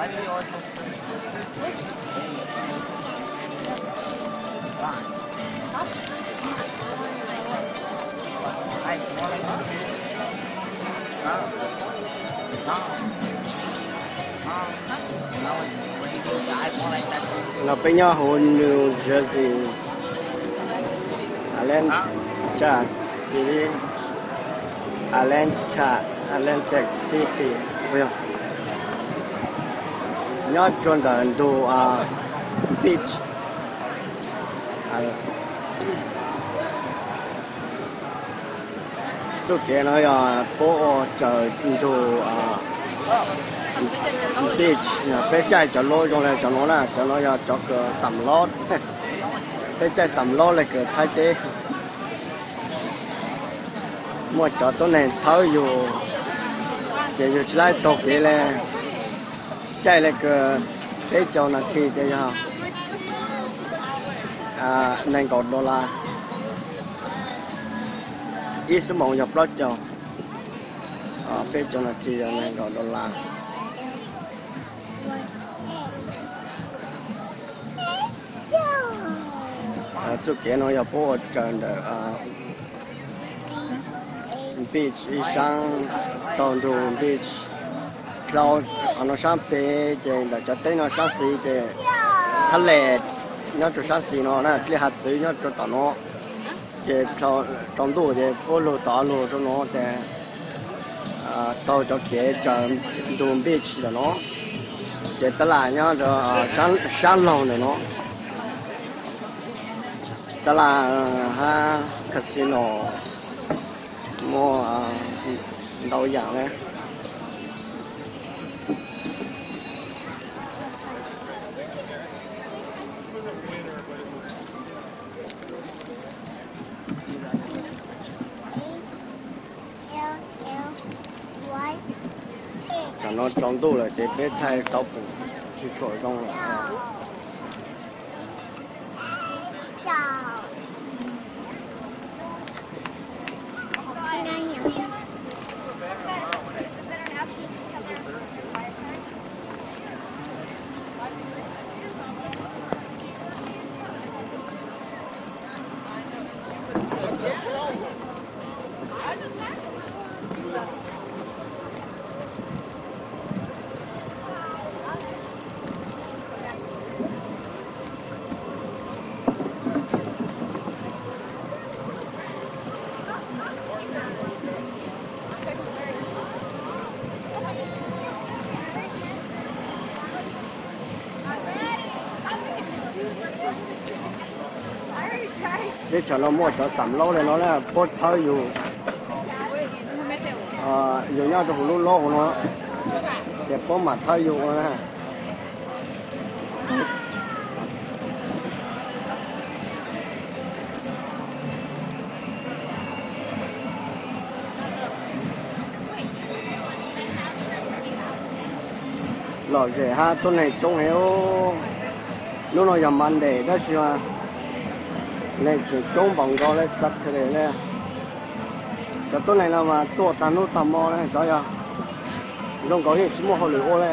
No peb nyob hauv New Jersey, Atlanta City, Atlanta, Atlantic City, nyob rau ntawm ntug beach. Txoj kev no yog puab ua raws ntug beach, peb caij cov lub zoo li cov nuav na, cov nuav yog cov kws xam lob, peb caij xam lob le kws Thaib teb. Muaj cov tuab neeg thawb yug, ces yug tsis laib taug kev le, caij le kws peb caug nas this ces yog nees nkaum dollar, ib xuab moos yog plaub caug, peb caug nas this yog nees nkaum dollar. Txoj kev no yog puab ua raws ntawm beach ib sab, taug ntug beach, dlau qhov no sab pem ces ntawm cov teb no sab xis ces thab les nyob rau sab xis no na, dlej hav txwv nyob rau tom no, ces tsaus ntuj ces puab lug tom lug rau no ces taug cov kev raws ntug beach ntawm no, ces tab lam nyob rau sab laug ntawm no, tab lam hab casino muaj ntau yam le. Tam no tsaus ntuj lawm ces peb thaij tau pum tsis tshua zoo lawm. Teb chaws no muaj cov xam laub le no na, puab thawb yug, yug nyob rau huv lub lob no, ces puab mam thawb yug ua na. Lom zem hab tuab neeg coob heev. Hnub no yog Monday tab sis leej tseem coob npaum nkaus le Saturday le. Cov tuab neeg no mas tuaj tag hnub tag hmo le, cov yog zoo nkaus yeej tsis muaj hauj lwm ua le.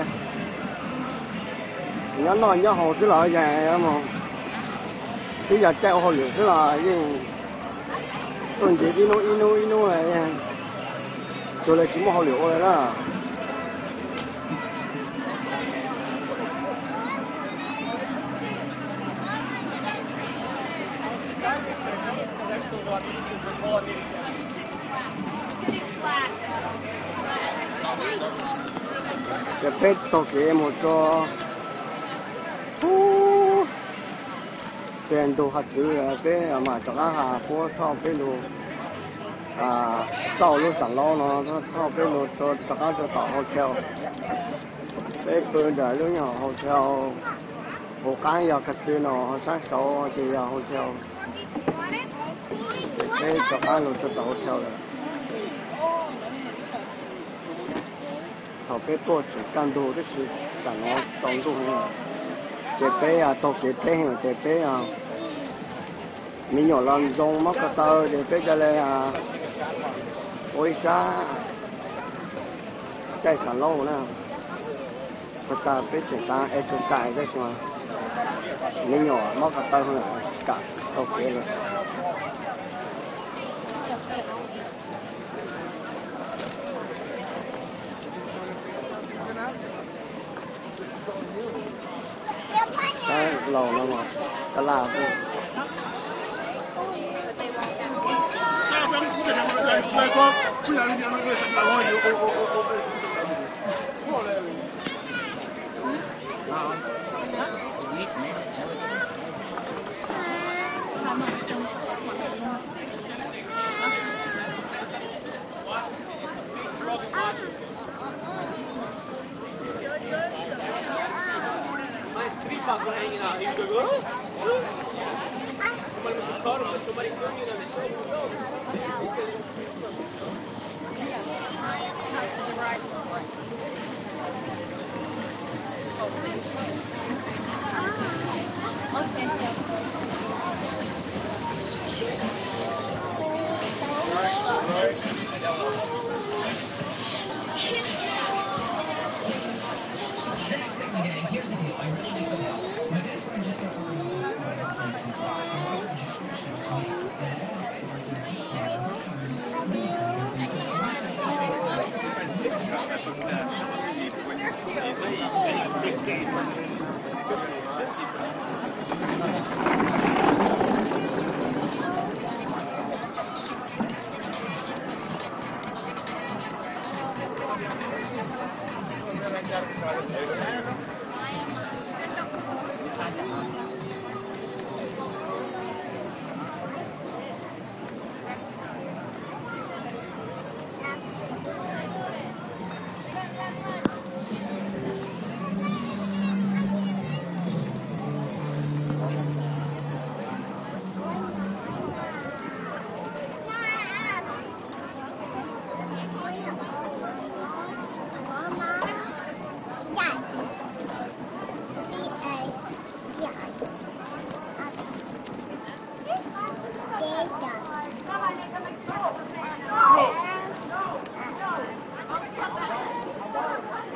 Nyob noj nyob haus xwb los yeej, twb yog caij ua hauj lwm xwb los yeej tuaj ncig ib hnub ib hnub ib hnub, cuag li tsis muaj hauj lwm ua li na. Ces peb taug kev mus rau pem ntug hav txwv, peb mam rov qab has puab thauj peb lug xauj lub xam laub no, thauj peb lug rov qab rau tom hotel. Peb pw ntawm lub nyuag hotel, hauv qab yog casino, ho sab saud ces yog hotel. Ces peb rov qab lug rau tom hotel lawm. Thaum peb tuaj tseem kaj ntug tab sis tam no tsaus ntuj heev, ces peb taug kev deb heev ces peb me nyuam los zoo mob ko taw ces peb ca le ua ib sab caij xam laub na. Tag peb tseem xav exercise tej xyoo, me nyuam mob ko taw tsis kam taug kev lawm. Laus no mas kab laj xwb.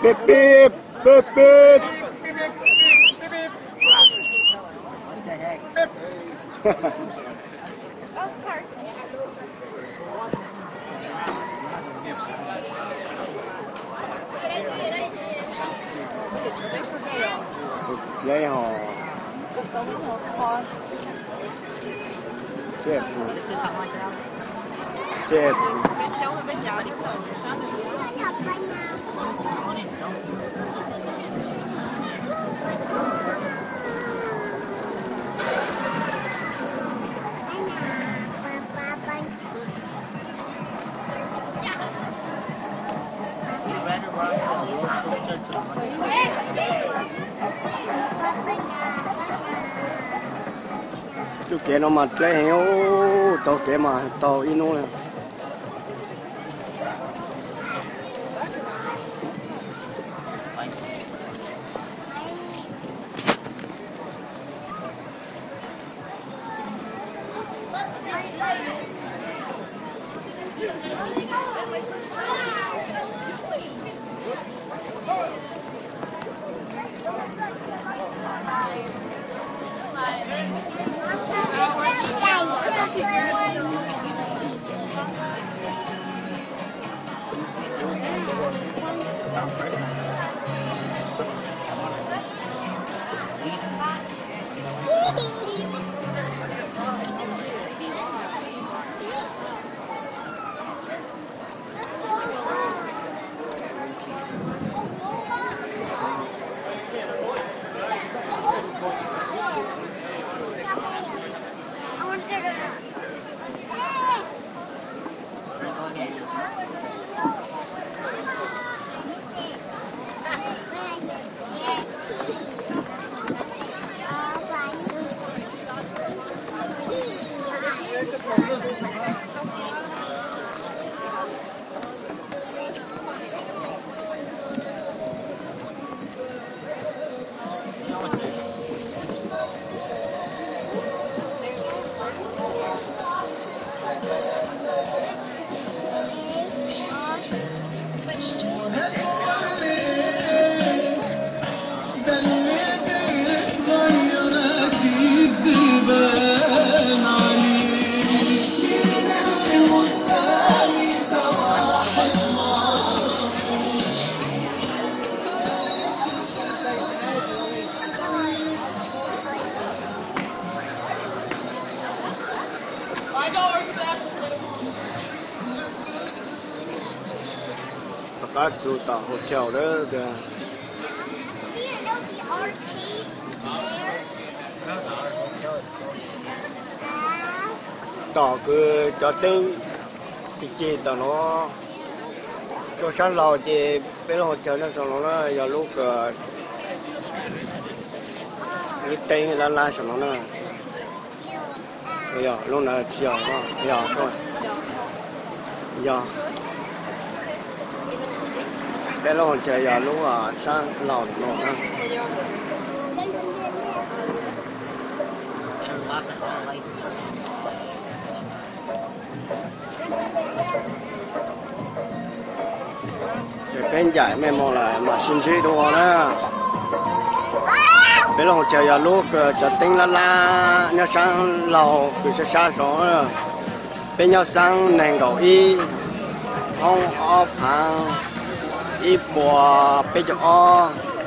Peb peb, peb peb. Tus dleb ho. Tsej, tsej. Txoj kev no mas dleb heev, taug kev mas taug ib hnub li. Pab txug tom hotel lawm tiag. Tom kws cov teeb cig cig tom no, rua sab laug ces peb lub hotel nyob saum no na, yog lub kws ib teeb lab lab saum no na. Yog lub ntawd tsis yog, yog, yog. Peb lub hotel yog lub sab laug no na. Ces peb ncaim mej moog lawm mam sib ntsib dua na. Peb lub hotel yog lub kws cov teeb lab lab nyob sab laug kws sab sab saud. Peb nyob xab neeg nkaum ib, hoob ob phaav, ib puas peb caug ob.